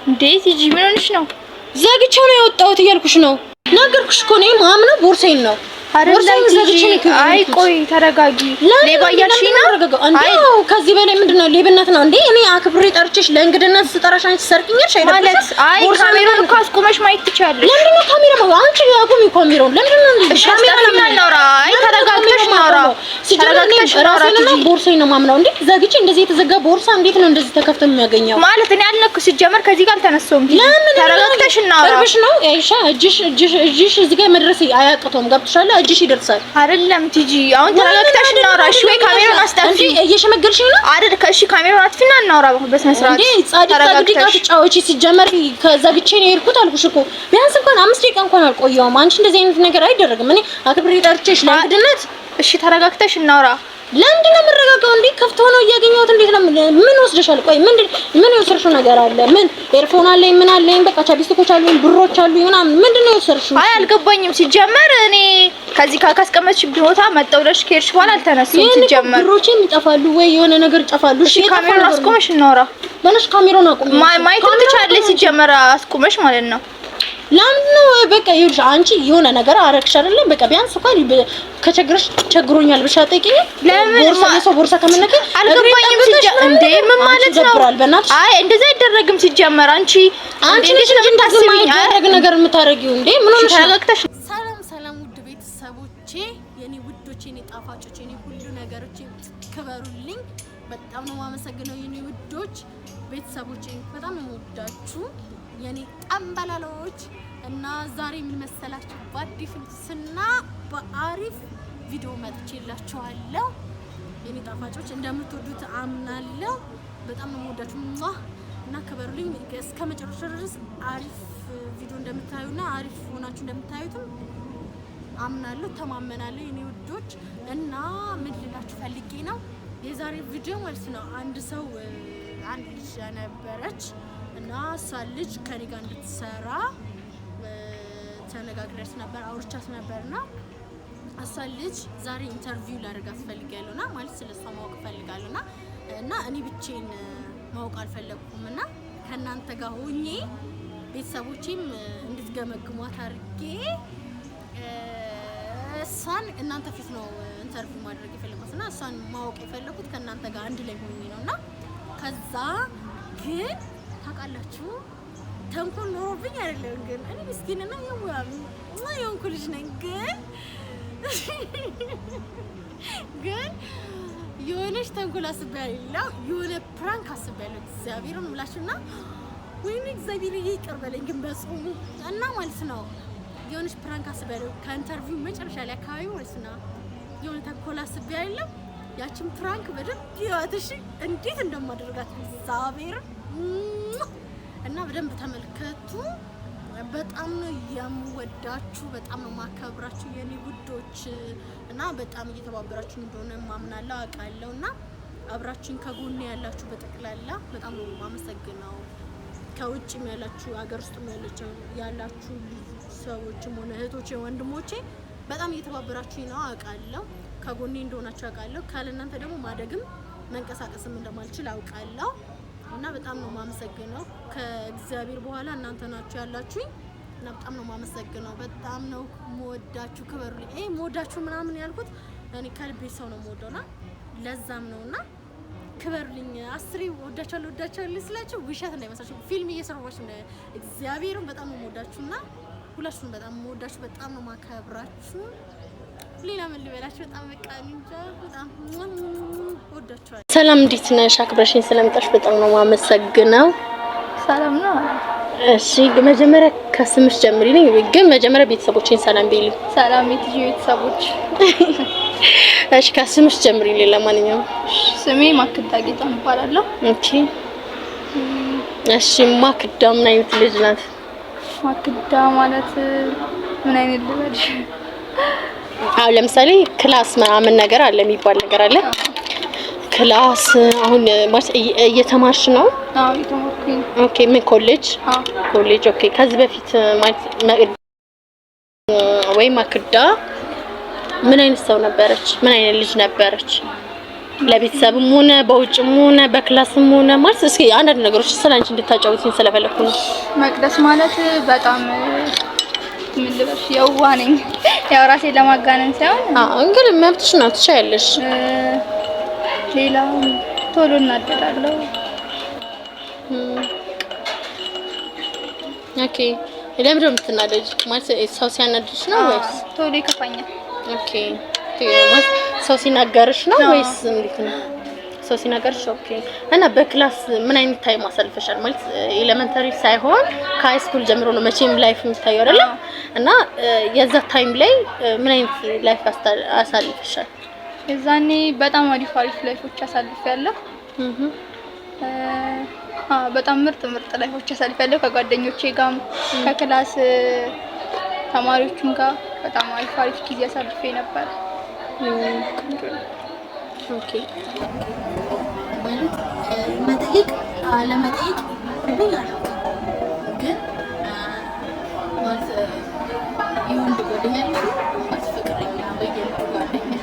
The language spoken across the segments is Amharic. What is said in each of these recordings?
እንዴ ቲጂ ምን ሆነሽ ነው? ዘግቼው ነው የወጣሁት እያልኩሽ ነው። ነገርኩሽ እኮ እኔ ማምነው ቦርሳዬን ነው። አይደለም ቲጂ። አይ ቆይ ተረጋጊ። ሌባ እያልሽኝ ነው? አይ ከዚህ በላይ ምንድን ነው ሌብነት ነው እንዴ? እኔ አክብሬ ጠርቼሽ ለእንግድነት ስጠራሽ አንቺ ሰርቅኛለሽ አይደል? ማለት አይ ካሜራውን እኮ አስቁመሽ ማየት ትችያለሽ። ለምንድን ነው ካሜራ አንቺ አቁሚ ካሜራውን። ለምንድን ነው እሺ አስጠፊና እናውራ። አይ ተረጋግተሽ እናውራ። ተረጋግተሽ ራሴንና ቦርሳዬን ነው የማምነው። እንዴ ዘግቼ እንደዚህ የተዘጋ ቦርሳ እንዴት ነው እንደዚህ ተከፍቶ የሚያገኘው? ማለት እኔ አልነኩ ሲጀመር ከዚህ ጋር አልተነሳሁም። ተረጋግተሽ እናውራ። ቅርብሽ ነው አይሻ። እጅሽ እጅሽ እጅሽ እዚህ ጋር መድረስ አያቅተውም። ገብቶሻል? እጅሽ ይደርሳል። አይደለም ቲጂ፣ አሁን ተረጋግተሽ እናውራ። እሺ ወይ ካሜራውን አስጠፊ። እንዴ እየሸመገልሽኝ ነው አይደል? እሺ ካሜራውን አጥፊና እናውራ በስነ ስርዓት። እንዴ ጻድቅ ጻድቅ አትጫወቺ። ሲጀመር ከዘግቼ ነው የሄድኩት አልኩሽ እኮ። ቢያንስ እንኳን 5 ደቂቃ እንኳን አልቆየሁም። አንቺ እንደዚህ አይነት ነገር አይደረግም። እኔ አክብሬ ጠርቼሽ ለእንግድነት። እሺ ተረጋግተሽ እናውራ። ለምንድን ነው የምረጋጋው? እንዴ ክፍት ሆኖ እያገኘሁት እንዴት ነው? ምን ወስደሻል? ቆይ ምን ምን የወሰድሽው ነገር አለ? ምን earphone አለኝ፣ ምን አለኝ፣ በቃ chapstick ኦች አሉኝ፣ ብሮች አሉኝ ምናምን። ምንድን ነው የወሰድሽው? አይ አልገባኝም። ሲጀመር እኔ ከዚህ ካስቀመጥሽብኝ ቦታ መጣሁ ብለሽ ከሄድሽ በኋላ አልተነሳሁም። ሲጀመር ብሮቼም ይጠፋሉ ወይ የሆነ ነገር ይጠፋሉ። እሺ ካሜራውን አስቁመሽ እናውራ። በነሽ ካሜራውን አቁሚ። ማየትም ትችያለሽ ሲጀመር አስቁመሽ ማለት ነው። ለምንድን ነው በቃ ይኸውልሽ፣ አንቺ የሆነ ነገር አረግሽ አይደለም? በቃ ቢያንስ እንኳን ከቸግረሽ ቸግሮኛል ብለሽ አትጠይቂኝም? ለምን ቦርሳ የሰው ቦርሳ ከመነከ አልገባኝም። እንዴ ምን ማለት ነው? አይ እንደዛ አይደረግም። ሲጀመር አንቺ አንቺ ነሽ እንጂ እንደዚህ የማይደረግ ነገር የምታረጊው እንዴ ምን ሆነሽ ነው? ሰላም ሰላም፣ ውድ ቤተሰቦቼ፣ የኔ ውዶቼ፣ የኔ ጣፋጮቼ፣ የኔ ሁሉ ነገሮቼ ክበሩልኝ። በጣም ነው የማመሰግነው የኔ ውዶች ቤተሰቦቼ፣ በጣም ነው የምወዳችሁ የኔ ጠንበላሎች። እና ዛሬ ምን መሰላችሁ በአዲስ ስና በአሪፍ ቪዲዮ መጥቼላችኋለሁ። የኔ ጣፋጮች እንደምትወዱት አምናለሁ። በጣም ነው የምወዳችሁ እና ክበሩልኝ እስከ መጨረሻ ድረስ አሪፍ ቪዲዮ እንደምታዩና አሪፍ ሆናችሁ እንደምታዩትም አምናለሁ፣ ተማመናለሁ የኔ ውዶች። እና ምን ልላችሁ ፈልጌ ነው የዛሬ ቪዲዮ ማለት ነው አንድ ሰው አንድ ልጅ ነበረች እና እሷ ልጅ ከኔ ጋር እንድትሰራ ተነጋግረን ነበር፣ አውርቻት ነበርና እሷ ልጅ ዛሬ interview ላደርጋት ፈልጋለሁና ማለት ስለ እሷ ማወቅ ፈልጋለሁና እና እኔ ብቻዬን ማወቅ አልፈለግኩም እና ከእናንተ ጋር ሆኜ ቤተሰቦቼም እንድትገመግሟት አድርጌ እሷን እናንተ ፊት ነው interview ማድረግ የፈለኩት እና እሷን ማወቅ የፈለኩት ከእናንተ ጋር አንድ ላይ ሆኜ ነው። እና ከዛ ግን ታውቃላችሁ ተንኮል ኖሮብኝ አይደለም፣ ግን እኔ ምስኪንና የሆንኩ ልጅ ነኝ። ግን ግን የሆነች ተንኮል አስቤያለሁ፣ የሆነ prank አስቤያለሁ። እግዚአብሔርን እምላችሁና ወይኔ እግዚአብሔር ይቅር በለኝ ግን በጾሙ እና ማለት ነው የሆነች prank አስቤያለሁ። ከ interview መጨረሻ ላይ አካባቢ ማለት ነው የሆነ ተንኮል አስቤያለሁ። ያችን prank በደንብ ይዋት እሺ፣ እንዴት እንደማደርጋት እግዚአብሔር እና በደንብ ተመልከቱ። በጣም ነው የምወዳችሁ፣ በጣም ነው ማከብራችሁ የኔ ውዶች እና በጣም እየተባበራችሁ እንደሆነ ማምናለሁ አውቃለሁ። እና አብራችሁን ከጎኔ ያላችሁ በጠቅላላ በጣም ነው የማመሰግነው። ከውጭም ያላችሁ አገር ውስጥም ያላችሁ ሰዎችም ሆነ እህቶቼ ወንድሞቼ በጣም እየተባበራችሁ ነው አውቃለሁ። ከጎኔ እንደሆናችሁ አውቃለሁ። ካለ እናንተ ደግሞ ማደግም መንቀሳቀስም እንደማልችል አውቃለሁ። እና በጣም ነው የማመሰግነው። ከእግዚአብሔር በኋላ እናንተ ናችሁ ያላችሁኝ እና በጣም ነው የማመሰግነው። በጣም ነው የምወዳችሁ። ክበሩልኝ። ይሄ የምወዳችሁ ምናምን ያልኩት እኔ ከልቤ ሰው ነው የምወደውና ለዛም ነውና ክበሩልኝ። አስሬ ወዳችኋለሁ ወዳችኋለሁ ስላችሁ ውሸት እንዳይመስላችሁ፣ ፊልም እየሰራችሁ ነው። እግዚአብሔርን በጣም ነው የምወዳችሁና ሁላችሁም በጣም የምወዳችሁ፣ በጣም ነው የማከብራችሁ። ሌላ ምን ልበላችሁ? በጣም በቃ እንጃ፣ በጣም ወዳችኋለሁ። ሰላም፣ እንዴት ነሽ? አክብረሽኝ ስለመጣሽ በጣም ነው የማመሰግነው። ሰላም ነው። እሺ፣ መጀመሪያ ከስምሽ ጀምሪልኝ፣ ግን መጀመሪያ ቤተሰቦቼን ሰላም በይልኝ። ሰላም የቲጂ ቤተሰቦች። እሺ፣ ከስምሽ ጀምሪልኝ። ለማንኛውም ስሜ ማክዳ ጌታ እባላለሁ። Okay። እሺ፣ ማክዳ ምን አይነት ልጅ ናት? ማክዳ ማለት ምን አይነት ልበልሽ? አሁን ለምሳሌ class ምናምን ነገር አለ የሚባል ነገር አለ። class አሁን ማለት እየተማርሽ ነው? አዎ እየተማርኩኝ። Okay። ምን ኮሌጅ? አዎ ኮሌጅ። Okay። ከዚህ በፊት ማለት ወይ ማክዳ ምን አይነት ሰው ነበረች? ምን አይነት ልጅ ነበረች? ለቤተሰብም ሆነ በውጭም ሆነ በ class ም ሆነ ማለት እስኪ አንዳንድ ነገሮች ስለ አንቺ እንድታጫውትኝ ስለፈለኩ ነው። መቅደስ ማለት በጣም ምን ልበልሽ የዋህ ነኝ። ያው ራሴን ለማጋነን ሳይሆን አዎ እንግዲህ መብትሽ ነው፣ ትችያለሽ። ሌላ ቶሎ እናደዳለሁ። Okay፣ ለምንድን ነው የምትናደጂው? ማለት ሰው ሲያናድድሽ ነው ወይስ ቶሎ ይከፋኛል? Okay፣ ሰው ሲናገርሽ ነው ወይስ እንዴት ነው? ሰው ሲናገርሽ። Okay። እና በ class ምን አይነት time አሳልፈሻል? ማለት elementary ሳይሆን ከ high school ጀምሮ ነው መቼም life የሚታየው አይደለ? እና የዛ time ላይ ምን አይነት life አሳልፈሻል? የዛኔ በጣም አሪፍ አሪፍ life ኦች አሳልፌያለሁ። በጣም ምርጥ ምርጥ life ኦች አሳልፌያለሁ ከጓደኞቼ ጋርም ከ class ተማሪዎቹም ጋር በጣም አሪፍ አሪፍ ጊዜ አሳልፌ ነበር። Okay። ማለት መጠየቅ አለመጠየቅ ምን አላውቅም፣ ግን ማለት የወንድ ጓደኛ አለሽ? ማለት ፍቅረኛ ወይ የወንድ ጓደኛ?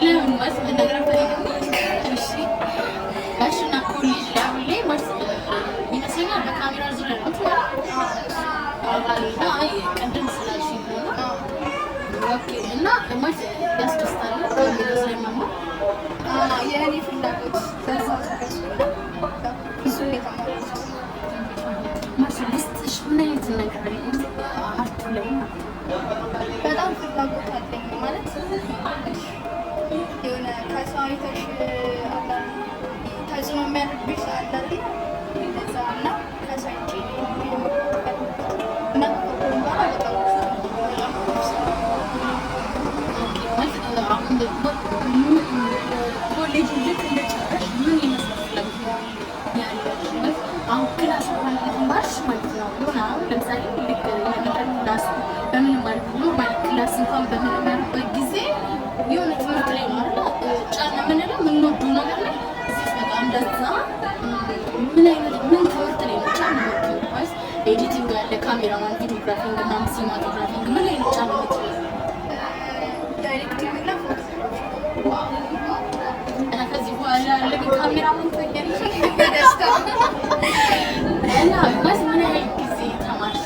ለምን ማለት መናገር አልፈልግም። እሺ እሺ። እና ኮሌጅ ላይ አሁን ላይ ማለት ይመስለኛል በካሜራ ዙሪያ ነው የምትማሪው? እና አይ ቅድም ስላልሽኝ ነው። Okay። እና ማለት ያስደስታል ካሜራ ዙሪያ መማር? የእኔ ፍላጎት በዛ ብዙ የተማርኩት። ማለት ውስጥሽ ምን አይነት ነገር አለ? Art ኡ ላይ በጣም ፍላጎት አለኝ። ማለት የሆነ ከሰው አይተሽ አለ ተጽዕኖ የሚያደርግብሽ አለ አይደል? እንደዛ እና ከሰው አይቼ ነው የፈለኩት እና ከገባሁ በኋላ በጣም በጣም ማለት አሁን ኮሌጅ ልክ እንደጨረሽ ምን ይመስላል ፍላጎት ያለሽ? ማለት አሁን class እንኳን እየተማርሽ ማለት ነው የሆነ አሁን ለምሳሌ ልክ elementary class በምንማርበት normal class እንኳን በምንማርበት ጊዜ የሆነ ትምህርት ላይ ነው አይደለ ጫና የምንለው የምንወደው ነገር ላይ እዚህ በቃ እንደዛ ምን አይነት ምን ትምህርት ላይ ነው ጫና የምትለው? ማለት editing አለ፣ cameraman፣ videographing ምናምን cinematographing ምን ላይ ነው ጫና የምትለው? Directing እና photography። እና ከዚህ በኋላ ልክ ካሜራማን ትሆኛለሽ? በደስታ። እና ማለት ምን ያህል ጊዜ ተማርሽ?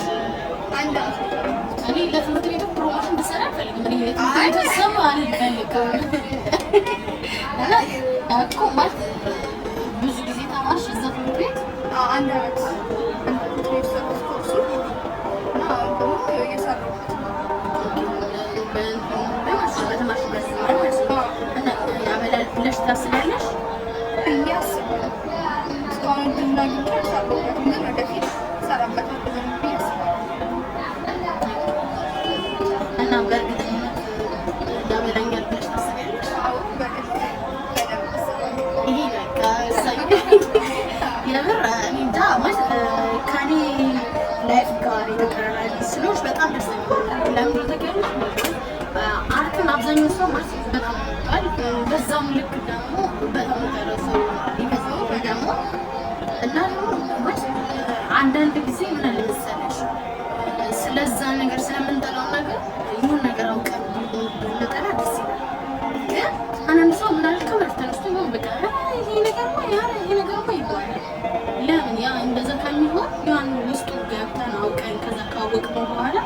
አንድ አመት ነው የተማርኩት። እኔ ለትምህርት ቤቱ promotion እንድሰራ አልፈልግም። እኔ የትምህርት ቤቱ ስም አልፈልግም። እና እኮ ማለት ብዙ ጊዜ ተማርሽ እዛ ትምህርት ቤት? አዎ፣ አንድ አመት ነው የወሰድኩት ኮርሱ እና አሁን ደግሞ እየሰራሁበት ነው። በተማርሽበት ማለት ነው። እና ያበላል ብለሽ ታስቢያለሽ? ብዬ አስባለሁ። እስካሁን እድሉን አግኝቼ አልሰራሁበትም፣ ግን ወደፊት እሰራበታለሁ ብዬ አስባለሁ። እና በእርግጠኝነት ያበላኛል ብለሽ ታስቢያለሽ? አዎ፣ በደንብ በደንብ አስባለሁ። ይሄ በቃ እሰይ። የምር እኔ እንጃ ማለት ከኔ life ጋር የተቀራራቢ ስለሆንሽ በጣም ደስተኛ ነኝ። ለምን እንደሆነ ታውቂያለሽ? Art ን አብዛኛው ሰው ማለት በጣም ይወዳል። በዛም ልክ ደግሞ በጣም የሚጠላው ሰው ይበዛል ደግሞ። እና ደግሞ ማለት አንዳንድ ጊዜ ምን አለ መሰለሽ ስለዛ ነገር ስለምንጠላው ነገር ይሁን ነገር አውቀን ብንጠላ ደስ ይላል። ግን አንዳንድ ሰው ምን አለ ከመሬት ተነስቶ ይሆን በቃ ይሄ ነገርማ ያ ይሄ ነገርማ ይባላል። ለምን ያ እንደዛ ከሚሆን ያን ውስጡ ገብተን አውቀን ከዛ ካወቅነው በኋላ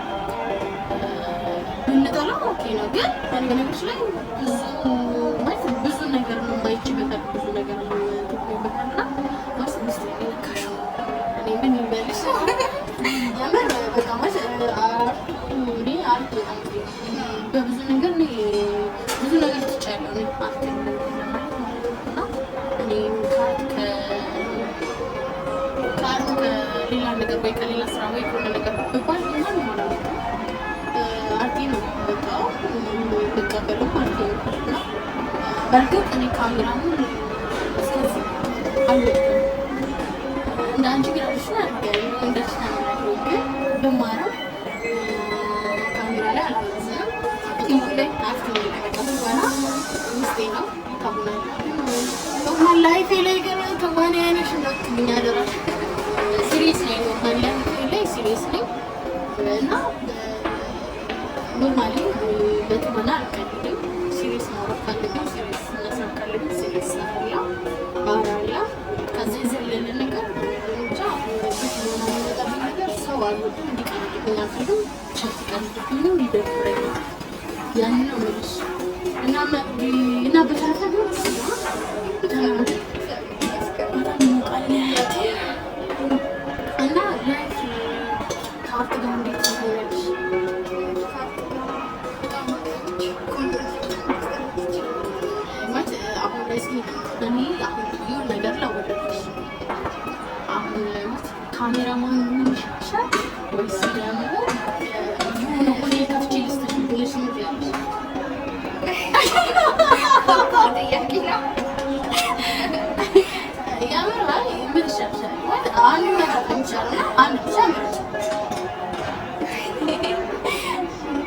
ብንጠላው okay ነው። ግን እኔ በነገሮች ላይ ብዙ ማለት ብዙ ነገር ነው የማይችበታል፣ ብዙ ነገር ነው ትኩበታል እና ማለት ውስጥ የነካሽው እኔ ምን ይበልሽ የምር በቃ ማለት art ኡ እኔ art በጣም በብዙ ነገር እኔ ብዙ ነገር ትቻለሁ እኔ art ማለት ነው። እና እኔ ከ art ከሌላ ነገር ወይ ከሌላ ስራ ወይ ከሆነ ነገር ብባል ምናምን ማለት ነው art ኤ ነው የምወጣው የምቀበለው ማለት ነው። እና በእርግጥ እኔ ካሜራውን እስከዚህ አልወድም። እንደ አንቺ graduation አድርጌያለሁ እንደዚህ ተምሬያለሁ። ግን ብማርም ካሜራ ላይ አላመዝንም። Acting ላይ acting ላይ በቃ ትወና ውስጤ ነው። ትወና life ኤ ላይ ግን ተዋናይ ነሽ እንዳትሉኝ አደራሽ። Serious ነኝ። Normal life ኤ ላይ serious ነኝ እና Normally በትወና አልቀልድም። Serious ማውራት ካለብኝ serious፣ መስራት ካለብኝ serious እሰራለሁ፣ አወራለሁ። ከዚህ የዘለለ ነገር ብቻ በትወና የሚመጣብኝ ነገር ሰው አልወድም፣ እንዲቀልድብኝ አልፈልግም። ሰው ሲቀልድብኝም ይደብረኛል። ያንን ነው የምልሽ። እና በተረፈ ግን በጣም ይሞቃል። እና life ከ art ጋር እንዴት ሆነልሽ? በጣም ቆንጆ። ማለት አሁን ላይ እስኪ እኔ አሁን የሆነ ነገር ላወዳድርሽ። አሁን ማለት ካሜራማን ምን ይሻልሻል ወይስ ደግሞ የሆነ ሆቴል ከፍቼ ልስጥሽ ብለሽ ምን ትያለሽ? ጥያቄ ነው። የምር አይ ምን ይሻልሻል? ማለት አንዱ ነገር ነው የሚሻለው እና አንድ ብቻ ምረጭ።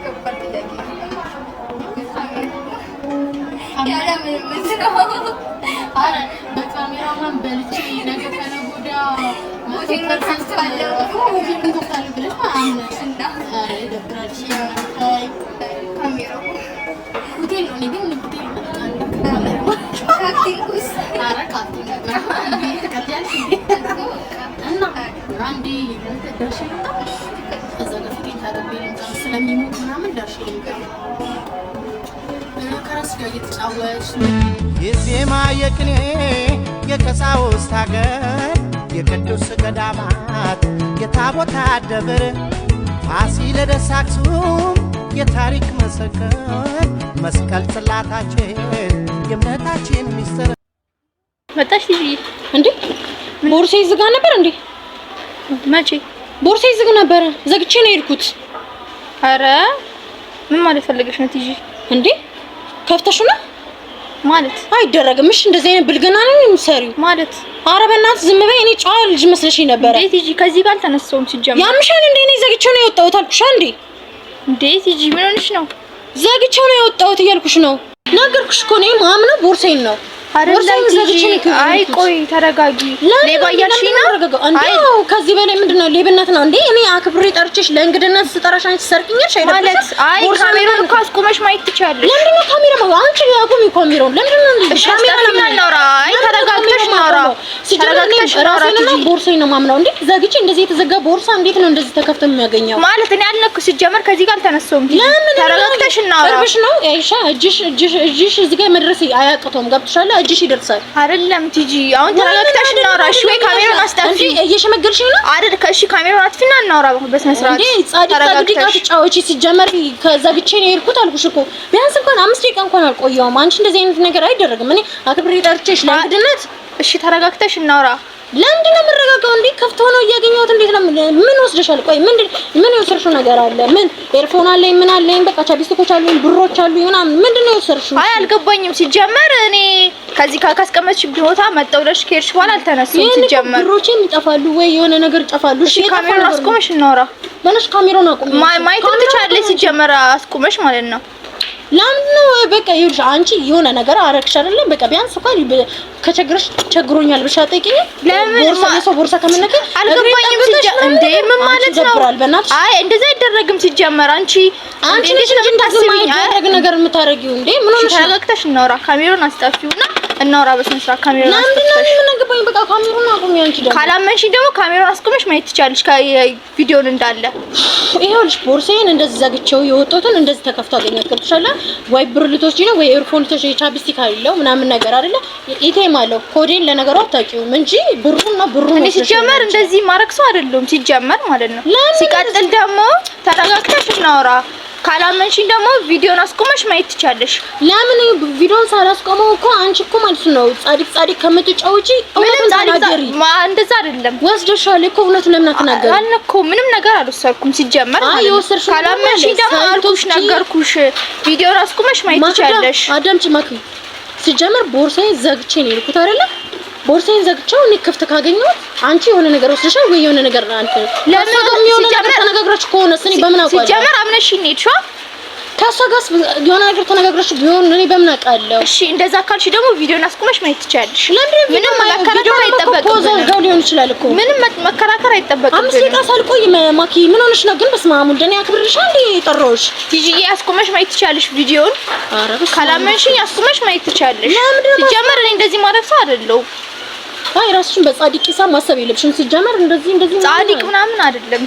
ከባድ ጥያቄ ነው። ያለ ምንም እንትን ነው። ኧረ በካሜራማን በልቼ ነገ ከነገ ወዲያ ሆቴሉን 100% ከፍታለሁ። ሆቴሉን ከፍታለሁ ብለሽ አምነሽ እና ኧረ ይደብራል። እሺ ተይ። ካሜራው ሆቴል ነው። እኔ ግን ሆቴል እመርጣለሁ ከካሜራማን። ከ acting ውስጥ ኧረ ከ acting ጋር እንዴ ትቀልጃለሽ እንዴ? እና አንዴ ደርሼ ልምጣ። ከዛ ጋር ፊቴን ታጥቤ ልምጣ። ስለሚሞቅ ምናምን ደርሼ ልምጣ። ከራስሽ ጋር እየተጫወትሽ የዜማ የቅኔ የቀሳውስት አገር የቅዱስ ገዳማት የታቦታት ደብር ፋሲለደስ አክሱም የታሪክ ምስክር መስቀል ጽላታችን የእምነታችን ሚስጥር። መጣሽ ቲጂ? እንዴ ቦርሴ ዝጋ ነበር እንዴ? መቼ? ቦርሴ ዝግ ነበረ። ዘግቼ ነው የሄድኩት። አረ ምን ማለት ፈልገሽ ነው ቲጂ? እንዴ ከፍተሽው ነው? ማለት አይደረግም። እሺ እንደዚህ አይነት ብልግና ነው የምትሰሪው? ማለት አረ በእናትሽ ዝም በይ። እኔ ጨዋ ልጅ መስለሽኝ ነበረ። እንዴ ቲጂ፣ ከዚህ ጋር አልተነሳሁም ሲጀመር። ያምሻል እንዴ? እኔ ዘግቼው ነው የወጣሁት አልኩሽ። እንዴ እንዴ ቲጂ ምን ሆነሽ ነው? ዘግቼው ነው የወጣሁት እያልኩሽ ነው። ነገርኩሽ እኮ እኔ ማምነው ቦርሴን ነው። አይደለም ቦርሳዬን ቲጂ። ዘግቼ ነው አይ የሄድኩት። ቆይ ተረጋጊ። ለምን ሌባ እያልሽኝ ነው? የምረጋጋው? እንዴ አይ አዎ፣ ከዚህ በላይ ምንድን ነው? ሌብነት ነው እንዴ? እኔ አክብሬ ጠርቼሽ ለእንግድነት ስጠራሽ አንቺ ሰርቅኛለሽ። ማለት አይደብርሽም? አይ ቦርሳ ካሜራውን እኮ አስቁመሽ ማየት ትችያለሽ። ለምንድን ነው ካሜራ አንቺ አቁሚ ካሜራውን። ለምንድን ነው እሺ ካሜራ አስጠፊና ለምን እናውራ። አይ ለምንድን ነው ተረጋግተሽ ካሜራ እናውራ። የማቆመው? ሲጀመር እኔ ተረጋግተሽ እናውራ ራሴንና ቲጂ። ቦርሳዬን ነው የማምነው። እንዴ ዘግቼ እንደዚህ የተዘጋ ቦርሳ እንዴት ነው እንደዚህ ተከፍቶ የሚያገኘው? ማለት እኔ አልነኩ ሲጀመር ከዚህ ጋር አልተነሳሁም ቲጂ። ለምን ተረጋግተሽ እናውራ። ቅርብሽ ነው አይሻ። እጅሽ እጅሽ እጅሽ እዚህ ጋር መድረስ አያቅተውም። ገብቶሻል? እጅሽ ይደርሳል። አይደለም ቲጂ፣ አሁን ተረጋግተሽ እናውራ። እሺ ወይ ካሜራውን አስጠፊ። እንዴ እየሸመገልሽኝ ነው አይደል? ከእሺ ካሜራውን አጥፊና እናውራ በስነ ስርዓት። እንዴ ጻድቅ ጻድቅ ተረጋግተሽ። አትጫወቺ። ሲጀመር ከዘግቼ ነው የሄድኩት አልኩሽ እኮ። ቢያንስ እንኳን 5 ደቂቃ እንኳን አልቆየሁም። አንቺ እንደዚህ አይነት ነገር አይደረግም። እኔ አክብሬ ጠርቼሽ ለእንግድነት እሺ ተረጋግተሽ እናውራ። ለምንድን ነው የምረጋጋው? እንዴ ክፍት ሆኖ እያገኘሁት እንዴት ነው ምን ወስደሻል? ቆይ ምን ምን የወሰድሽው ነገር አለ? ምን earphone አለኝ፣ ምን አለኝ፣ በቃ chapstick ኦች አሉኝ፣ ብሮች አሉኝ ምናምን። ምንድን ነው የወሰድሽው? አይ አልገባኝም። ሲጀመር እኔ ከዚህ ካስቀመጥሽ ቦታ መጣሁ ብለሽ ከሄድሽ በኋላ አልተነሳሁም ይሄን እኮ ሲጀመር። ብሮቼም ይጠፋሉ ወይ የሆነ ነገር ይጠፋሉ። እሺ ካሜራውን አስቁመሽ እናውራ። በነሽ ካሜራውን አቁሚ። ማየትም ትችያለሽ ሲጀመር አስቁመሽ ማለት ነው። ለምንድን ነው በቃ ይኸውልሽ፣ አንቺ የሆነ ነገር አረግሽ አይደለም? በቃ ቢያንስ እንኳን ከቸግረሽ ቸግሮኛል ብለሽ አትጠይቂኝም? ለምን ቦርሳ የሰው ቦርሳ ከመነከ አልገባኝም። እንዴ ምን ማለት ነው? በእናትሽ አይ እንደዛ አይደረግም ሲጀመር። አንቺ አንቺ እንዴት ነሽ ነው እንጂ እንደዚህ የምታስቢኝ? የማይደረግ ነገር የምታረጊው እንዴ? ምን ሆነሽ ነው? ተረጋግተሽ እናውራ። ካሜራውን አስጠፊውና እናውራ በስነ ስርዓት። ካሜራውን ለምንድን ነው አስጠፍተሽ ምን አገባኝ? በቃ ካሜራውን አቁሚ። አንቺ ደግሞ ካላመንሽኝ ደግሞ ካሜራውን አስቁመሽ ማየት ትችያለሽ ከቪዲዮን እንዳለ። ይኸውልሽ ቦርሳዬን እንደዚህ ዘግቼው የወጣሁትን እንደዚህ ተከፍቶ አገኘሁት። ገብቶሻል? ወይ ብር ልትወስጂ ነው ወይ earphone ልትወስጂ፣ chapstick አለው ምናምን ነገር አይደለ? ATM አለው። ኮዴን ለነገሩ አታውቂውም እንጂ ብሩን ነው ብሩን እኔ ወስደሽ ሲጀመር ነው። እንደዚህ ማድረግ ሰው አይደለሁም ሲጀመር ማለት ነው። ለምን? ሲቀጥል ደግሞ ተረጋግተሽ እናውራ። ካላመንሽኝ ደግሞ ቪዲዮን አስቁመሽ ማየት ትችያለሽ። ለምን ቪዲዮን ሳላስቆመው እኮ አንቺ እኮ ማለት ነው ጻድቅ ጻድቅ ከምትጫወቺ ምንም እውነቱን ጻድቅ ተናገሪ። እንደዛ አይደለም። ወስደሻል እኮ እውነቱን ለምን አትናገሪ? አልነኮ ምንም ነገር አልወሰድኩም ሲጀመር አይ ማለት ነው። የወሰድሽው ነገር ካላመንሽኝ አለ። ደግሞ አልኩሽ፣ ሳይቶች ነገርኩሽ። ቪዲዮን አስቁመሽ ማየት ማክዳ ትችያለሽ። አዳምጪ ማክ ሲጀመር ቦርሳዬን ዘግቼ ነው የሄድኩት አይደለ? ቦርሳዬን ዘግቼው እኔ ክፍት ካገኘሁት አንቺ የሆነ ነገር ወስደሻል ወይ የሆነ ነገር አንተ ለምን ከእሷ ጋርም የሆነ ነገር ሲጀመር ተነጋግራችሁ ከሆነ እኔ በምን አውቃለሁ? ሲጀመር አምነሽኝ ነው የሄድሽው። ከእሷ ጋርስ የሆነ ነገር ተነጋግረሽ ቢሆን እኔ በምን አውቃለሁ? እሺ እንደዛ ካልሽ ደግሞ ቪዲዮን አስቁመሽ ማየት ትችያለሽ። ለምንድን ነው ምንም መከራከር አይጠበቅብንም። pause አድርገው ሊሆን ይችላል እኮ። ምንም መከራከር አይጠበቅብንም። 5 ደቂቃ ሳልቆይ ማኪ ምን ሆነሽ ነው ግን? በስመ አብ ወልድ፣ እኔ አክብሬሽ እንዴ ጠራሁሽ? ቲጂዬ አስቁመሽ ማየት ትችያለሽ ቪዲዮን። ኧረ በስመ አብ። ካላመንሽኝ አስቁመሽ ማየት ትችያለሽ። ለምንድን ነው ሲጀመር እኔ እንደዚህ ማድረግ ሰው አይደለሁም። አይ ራስሽን በጻድቅ ሂሳብ ማሰብ የለብሽም። ሲጀመር እንደዚህ እንደዚህ ጻድቅ ምናምን አይደለም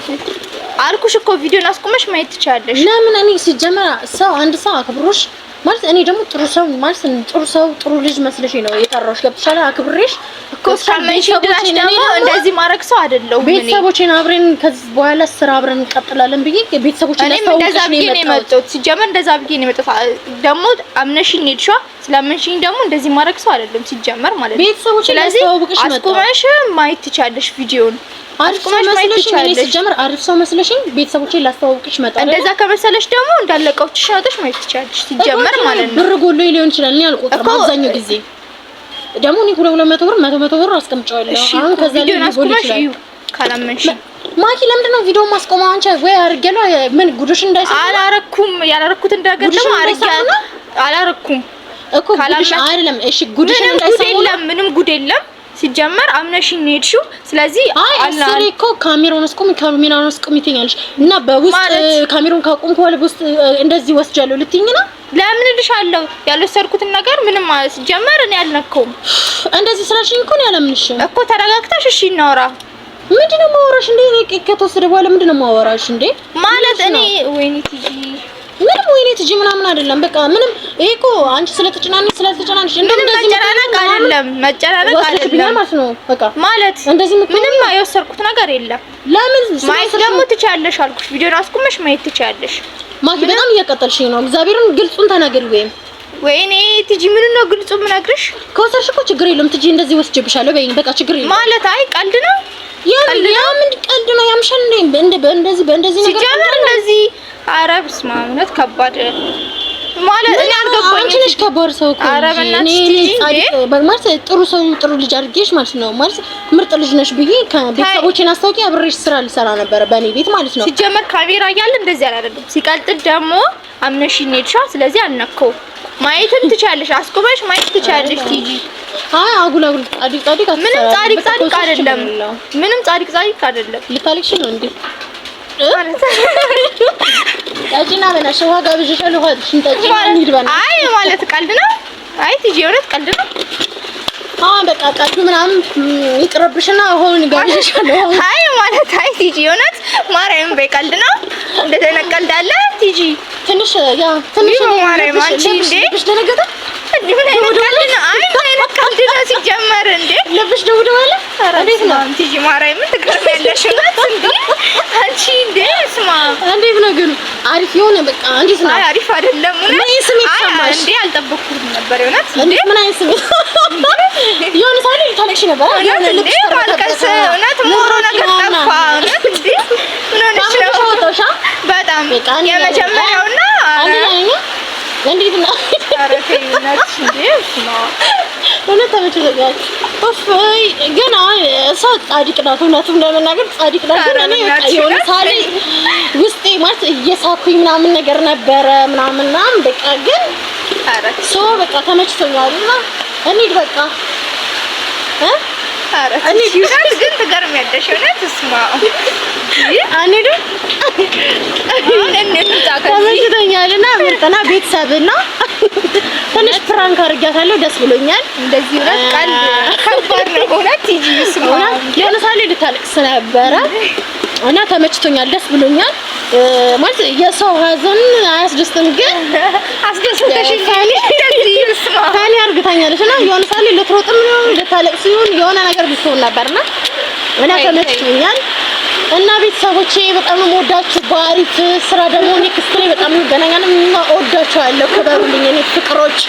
አልኩሽ እኮ ቪዲዮን አስቁመሽ ማየት ትችያለሽ። ለምን እኔ ሲጀመር ሰው አንድ ሰው አክብሮሽ ማለት እኔ ደግሞ ጥሩ ሰው ማለት ጥሩ ሰው ጥሩ ልጅ መስለሽ ነው የጠራሁሽ። ገብቶሻል? አክብሬሽ እኮ እስካመንሽኝ ድረስ ደግሞ እንደዚህ ማድረግ ሰው አይደለሁም። እኔ ቤተሰቦቼን አብረን ከዚህ በኋላ ስራ አብረን እንቀጥላለን ብዬ ቤተሰቦቼን እኔም እንደዛ ላስተዋውቅሽ ነው ብዬ ነው የመጣሁት። የመጣሁት። ሲጀመር እንደዛ ብዬ ነው የመጣሁት። ደግሞ አምነሽኝ ነው የሄድሽው። ስላመንሽኝ ደግሞ እንደዚህ ማድረግ ሰው አይደለም ሲጀመር ማለት ነው። ቤተሰቦቼን ስለዚህ ላስተዋውቅሽ መጣሁ። አስቁመሽ ማየት ትችያለሽ ቪዲዮን። አሪፍ ሰው አስቁመሽ ማየት መስለሽኝ እኔ ትችያለሽ። ሲጀመር አሪፍ ሰው መስለሽኝ ቤተሰቦቼን ላስተዋውቅሽ መጣሁ አይደለ? እንደዛ ከመሰለሽ ደግሞ እንዳለቀውችሽ አውጥተሽ ማየት ትችያለሽ ሲጀመር ማለት ነው። ብር ጎሎ ሊሆን ይችላል። እኔ አልቆጥርም። እኮ አብዛኛው ጊዜ ደግሞ እኔ 200 ብር 100 100 ብር አስቀምጨዋለሁ። እሺ አሁን ከዛ ላይ ቪዲዮን ሊጎል አስቁመሽ ይችላል። እዩ ካላመንሽ። ማኪ ለምንድን ነው ቪዲዮ ማስቆመው? አንቺ ወይ አድርጌያለሁ ምን ጉድሽ እንዳይሰማ አላረኩም። ያላረኩትን ነገር ጉድሽን ደግሞ አርጌ እንዳይሰሙ ነው? አላረኩም። እኮ ጉድሽ ካላመንሽ- አይደለም። እሺ ጉድሽን ምንም ጉድ እንዳይሰሙ ነው? የለም። ምንም ጉድ የለም። ሲጀመር አምነሽኝ ነው የሄድሽው። ስለዚህ አይ አላ አስሬ እኮ ካሜራውን አስቆሚ፣ ካሜራውን አስቆሚ ትይኛለሽ እና በውስጥ ማለት? ካሜራውን ካቆምኩ በኋላ በውስጥ እንደዚህ ወስጃለሁ ልትይኝ ነው? ለምን እልሻለሁ? ያልወሰድኩትን ነገር ምንም ሲጀመር እኔ አልነካውም እንደዚህ ስላልሽኝ እኮ ነው ያላምንሽም። እኮ። ተረጋግተሽ እሺ እናውራ። ምንድን ነው የማወራሽ እንዴ? እኔ ከተወሰደ በኋላ ምንድን ነው የማወራሽ እንዴ? ማለት እኔ ወይኔ ቲጂ ምንም ወይኔ ቲጂ ምናምን አይደለም። በቃ ምንም ይሄ እኮ አንቺ ስለተጨናነቅሽ ስላልተጨናነቅሽ እንደውም ምንም እንደዚህ መጨናነቅ አይደለም፣ መጨናነቅ ወስደሽብኛል አይደለም ማለት ነው። በቃ ማለት እንደዚህ የምትሆኚው ምንም የወሰድኩት ነገር የለም። ለምን ማየት ደግሞ ትችያለሽ አልኩሽ። ቪዲዮን አስቁመሽ ማየት ትችያለሽ። ማኪ በጣም እያቀጠልሽኝ ነው። እግዚአብሔርን ግልጹን ተናገሪ። ወይም ወይኔ ቲጂ ምን ነው ግልጹ የምነግርሽ? ከወሰድሽ እኮ ችግር የለውም። ቲጂ እንደዚህ ወስጄብሻለሁ በይኝ። በቃ ችግር የለውም። ማለት አይ ቀልድ ነው ያ ያ ምን ቀልድ ነው? ያምሻል እንዴ? እንደ በእንደዚህ በእንደዚህ ነገር ሲጀመር እንደዚህ ኧረ በስመ አብ እውነት ከባድ ማለት እኔ አልገባኝም። አንቺ ነሽ ከባድ ሰው እኮ ኧረ እንጂ። በእናትሽ እኔ ቲጂ ጻድቅ ማለት ጥሩ ሰው ጥሩ ልጅ አድርጌሽ ማለት ነው። ማለት ምርጥ ልጅ ነሽ ብዬ ከቤተሰቦቼን አስታውቂ አብሬሽ ስራ ልሰራ ነበረ በእኔ ቤት ማለት ነው። ሲጀመር ካሜራ እያለ እንደዚህ አላደርግም። ሲቀጥል ደግሞ አምነሽኝ ነው የሄድሽው። ስለዚህ አልነካውም። ማየትም ትችያለሽ፣ አስቁመሽ ማየት ትችያለሽ ቲጂ። አይ አጉል አጉል ጻድቅ ጻድቅ ምንም አትሰራም። ጻድቅ በቃ ጻድቅ ከወሰድሽ ችግር አይደለም። የለውም። ምንም ጻድቅ ጻድቅ አይደለም። ልታለቅሺ ነው እንዴ? ማለት ጠጪና በእናትሽ ውሃ ጋብዤሻለሁ። ውሃ ጠጪና እንሂድ በእናትሽ። አይ ማለት ቀልድ ነው። አይ ቲጂ የእውነት ቀልድ ነው። አሁን በቃ ቀልዱ ምናምን ይቅርብሽና አሁን ጋብዤሻለሁ። አሁን አይ ማለት አይ ቲጂ የእውነት ማርያም በይ ቀልድ ነው። እንደዚህ አይነት ቀልድ አለ ቲጂ? ትንሽ ያ ትንሽ ይህ ማርያም አንቺ ልብሽ እንዴ? ልብሽ ደነገጠ። እንዴ ምን አይነት ቀልድ ነው? አይ ምን አይነት ቀልድ ነው ሲጀመር እንዴ? ልብሽ ደውደው አለ። እንዴት ነው? ቲጂ ማርያምን ትገርሚያለሽ እውነት እንዴ? አንቺ እንዴ ስማ እንዴት ነው ግን? አሪፍ የሆነ በቃ እንዴት ነው? አይ አሪፍ አይደለም እውነት። ምን ስሜት አይ ሰማሽ? እንዴ አልጠበቅኩትም ነበር የእውነት እንዴ እንዴት ምን አይነት ስሜት? የሆነ ሰው ላይ ልታለቅሺ ነበር አይደል? የሆነ እውነት እንዴ ልብሽ ማልቀስ ተርበተበተ። እውነት ሞሮ ነገር ጠፋ እውነት እንዴ ምን ሆነሽ ነው? ታምርሽ ወጣሽ? በጣም በቃ አንድ የመጀመሪያውና አንድ ነኝ። እንዴት ነው? ኧረ ተይ እውነት እንዴ ስማ እውነት ተመችቶኛል። ኡፍ ግን አሁን እሷ ጻድቅ ናት። እውነቱም ለመናገር ጻድቅ ናት። ግን እኔ በቃ የሆነ ሳሌ ውስጤ ማለት እየሳኩኝ ምናምን ነገር ነበረ ምናምን ምናምን በቃ ግን ኧረ so በቃ ተመችቶኛል እና እንሂድ በቃ እ ኧረ እንሂድ። እውነት ግን ትገርሚያለሽ እውነት ስማ አንሂድም አሁን እንውጣ ከዚህ ተመችቶኛል እና ምርጥና ቤተሰብና ትንሽ prank አድርጊያታለሁ። ደስ ብሎኛል። እንደዚህ እውነት ቀልድ ከባድ ነው እውነት ቲጂ ስማ የሆነ ሳሌ ልታለቅስ ነበረ እና ተመችቶኛል፣ ደስ ብሎኛል። ማለት የሰው ሀዘን አያስደስትም፣ ግን አስደስተሽኛል እንደዚህ ስማ funny አርግታኛለች እና የሆነ ሳሌ ልትሮጥም ይሁን ልታለቅስ ይሁን የሆነ ነገር ብትሆን ነበርና እና ተመችቶኛል። እና ቤተሰቦቼ በጣም ነው የምወዳችሁ። በአሪፍ ስራ ደግሞ next ላይ በጣም እንገናኛለን እና እወዳችኋለሁ። ክበሩልኝ የኔ ፍቅሮች።